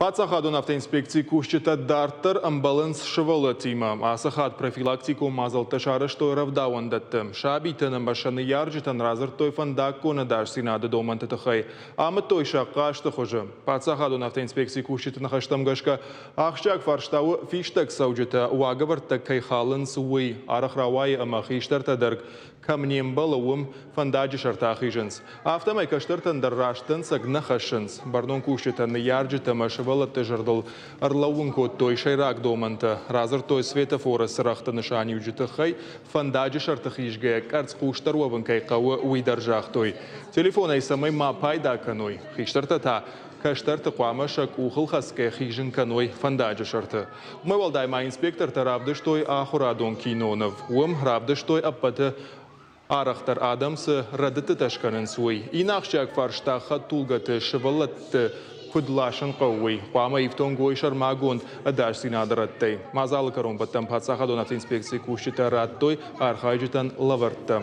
Паддзахадон автоинспекцийы кусджытӕ дарддӕр ӕмбӕлынц сывӕллӕттимӕ. Ацы хатт профилактикон мадзӕлттӕ сарӕзтой рӕвдауӕндӕтты. Сабитӕн ӕмӕ сӕ ныййарджытӕн радзырдтой фӕндаггон ӕдасдзинады домӕнты тыххӕй. Амыдтой сӕ хъазты хуызы. Паддзахадон автоинспекцийы кусджыты ныхӕстӕм гӕсгӕ, ахсджиаг фарста у, фистӕгцӕуджытӕ уагӕвӕрдтӕ кӕй халынц, уый. Арӕх рауайы ӕмӕ хистӕртӕ дӕр кӕм не мбӕлы, уым фӕндаджы сӕрты ахизынц. Афтӕмӕй кӕстӕртӕн дӕр раст дӕнцӕг нӕ хӕссынц. Бӕрнон кусджытӕ ныййарджытӕ ӕмӕ сывӕллӕтты зӕрдыл ӕрлӕууын кодтой сӕйраг домӕнтӕ. Радзырдтой светофоры цырӕгъты нысаниуджы тыххӕй, фӕндаджы сӕрты хизгӕйӕ къӕрцхъусдӕр уӕвын кӕй хъӕуы, уый дӕр загътой. Телефонӕй цӕмӕй ма пайда кӕной, хистӕртӕ та кӕстӕрты хъуамӕ сӕ къухыл хӕцгӕ хизын кӕной фӕндаджы сӕрты. Уымӕй уӕлдай ма инспектортӕ равдыстой ахуырадон киноныв. Уым равдыстой ӕппӕты арӕхдӕр адӕм цы рӕдыдтытӕ скӕнынц, уый. Иннӕ ахсджиаг фарста хӕдтулгӕты сывӕллӕтты куыд ласын хъӕуы, уый. Хъуамӕ ифтонг уой сӕрмагонд ӕдасдзинады рӕттӕй. Мадзалы кӕронбӕттӕн паддзахадон автоинспекцийы кусджытӕ радтой архайджытӕн лӕвӕрттӕ.